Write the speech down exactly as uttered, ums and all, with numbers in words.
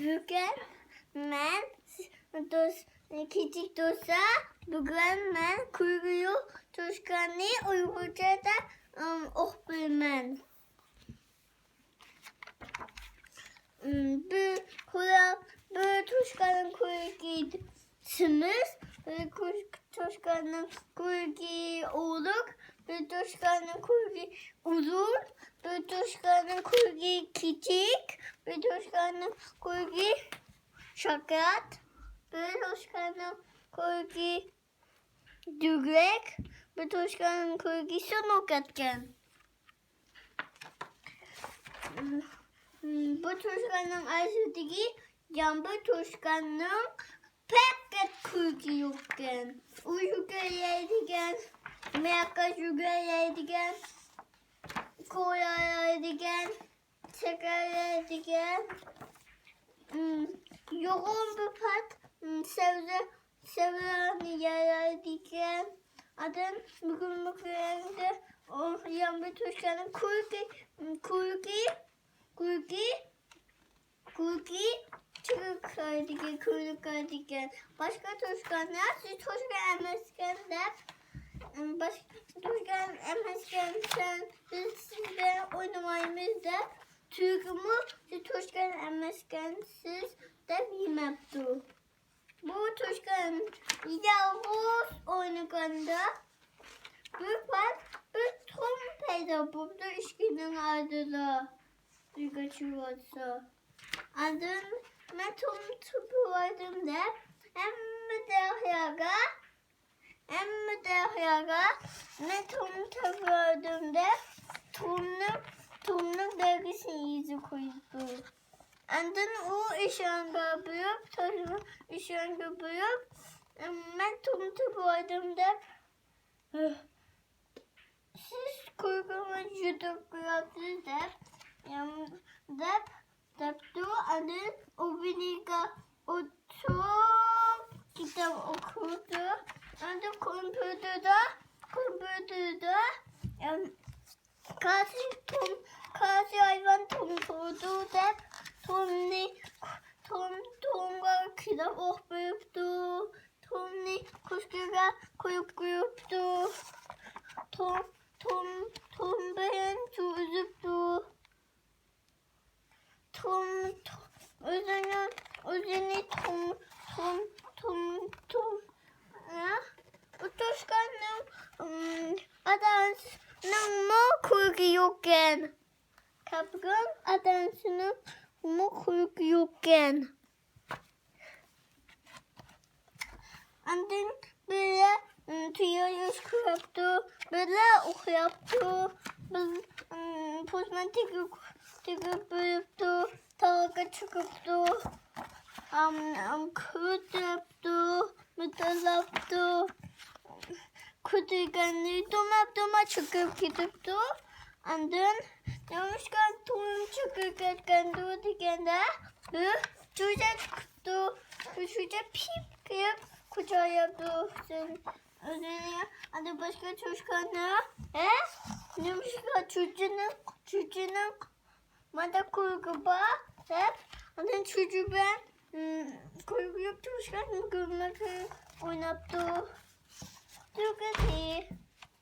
بۈگۈن مەن دوست، كىچىك دوستلار، بۈگۈن مەن كۈلكىلىك توشقاننى ئۇيغۇرچە دەپ، ئىم، ئوقۇپ بېرىمەن. ئىم، بىر قۇلاق، بىر توشقاننىڭ كۈلكىسى سېمىز، بىر كۈ-، توشقاننىڭ كۈلكىسى ئوغلۇق، بىر توشقاننىڭ كۈلكىسى ئۇزۇن، بىر توشقاننىڭ كۈلكىسى كىچىك، بىر توشقاننىڭ كۈلكىسى شاكىلات، بىر توشقاننىڭ كۈلكىسى دۈگىلەك، بىر توشقاننىڭ كۈلكىسى سۇنۇق ئىكەن. بۇ توشقاننىڭ ئارىسىدىكى يەنە بىر توشقاننىڭ پەقەت كۈلكىسى يوقكەن. ئۇ يۈگۈرەلەيدىكەن، مەيەققە يۈگۈرەلەيدىكەن، كولايدىكەن، چېكىلەيدىكەن. يوغان بىر پات سەۋزە، سەۋزىلەرنى يەيدىكەن. ئادەم بۈگۈن بۈگۈندە يەنە بىر توشقاننىڭ كۈلكىسى، كۈلكىسى، كۈلكىسى، كۈلكىسى چىقىپ كېتىدىكەن، كۆرۈنۈپ كېتىدىكەن. باشقا توشقانلار، سىز توشقان ئەمەسكەن دەپ، باشقا توشقان ئەمەسكەنسەن، بىز سىز بىلەن ئوينىمايمىز دەپ، تۈلكىمۇ سىز توشقان ئەمەسكەنسىز دەپ يېمەپتۇ. بۇ توشقان يالغۇز ئوينىغاندا بىر پات بىر تۇخۇم پەيدا بوپتۇ ئىككىنىڭ ئارىسىدا. سۈيگە چۈشۈۋاتسا. ئاندىن مەن تۇخۇم تېپىۋالدىم دەپ ھەممە دەرياغا، ھەممە دەرياغا مەن تۇخۇم تېپىۋالدىم دەپ تۇخۇمنىڭ، تۇخۇمنىڭ بەلگىسىنى يېزىپ قويۇپتۇ. ئاندىن ئۇ ئىشانغا بېرىپ، ئىشانغا بېرىپ، مەن تۇخۇم تېپىۋالدىم دەپ، سىز كۈلكىنى يۇتۇپ قوياپسىز دەپ، دەپ، دەپتۇ. ئاندىن ئۇ بىنىگە ئولتۇرۇپ كىتاب ئوقۇيدۇ. ئاندىن كومپيۇتېردا، كومپيۇتېردا، قايسى تۇخۇم، قايسى ھايۋان تۇخۇم تۇغىدۇ دەپ، تۇخۇمنى، تۇخۇم، تۇخۇمغا كىتاب ئوقۇپ بېرىپتۇ. تۇخۇمنى كوشكىغا قويۇپ قويۇپتۇ. تۇخۇم، تۇخۇم، تۇخۇم بىلەن سۇ ئۈزۈپتۇ. تۇخۇم، تۇخۇم، ئۆزىنى، ئۆزىنى تۇخۇم، تۇخۇم، تۇخۇم، تۇخۇم. ئۇ توشقاننىڭ، ئىم، ئاتا-ئانىسىنىڭمۇ كۈلكىسى يوقكەن. كاپىتان ئاتا-ئانىسىنىڭمۇ كۈلكىسى يوقكەن. ئاندىن بىرى، ئىم، تۇيا يۈز كۆرۈپتۇ، بىرى ئۇخلاپتۇ، بىر، ئىم، پوزمان تېگىپ، تېگىپ بېرىپتۇ، تاغقا چىقىپتۇ، ئام، ئام، كۆتۈرۈپتۇ، مىتىللاپتۇ. كۆتۈرگەننى دوماپ-دوماپ چۆكۈپ كېتىپتۇ. ئاندىن نېمىشقا تۇخۇم چۆكۈپ كەتكەندۇ دېگەندە، بىر چۈجە چىقىپتۇ. بىر چۈجە پىپ قىلىپ قۇچاقلاپتۇ ئۆزىنى. ئاندىن باشقا توشقانلار، ھە؟ نېمىشقا چۈجىنىڭ، چۈجىنىڭ مانا كۈلكىسى بار دەپ، ئاندىن چۈجە بىلەن، ئىم، كۈلكىلىك توشقان گۈلمەكنى ئويناپتۇ. تۈگىدى.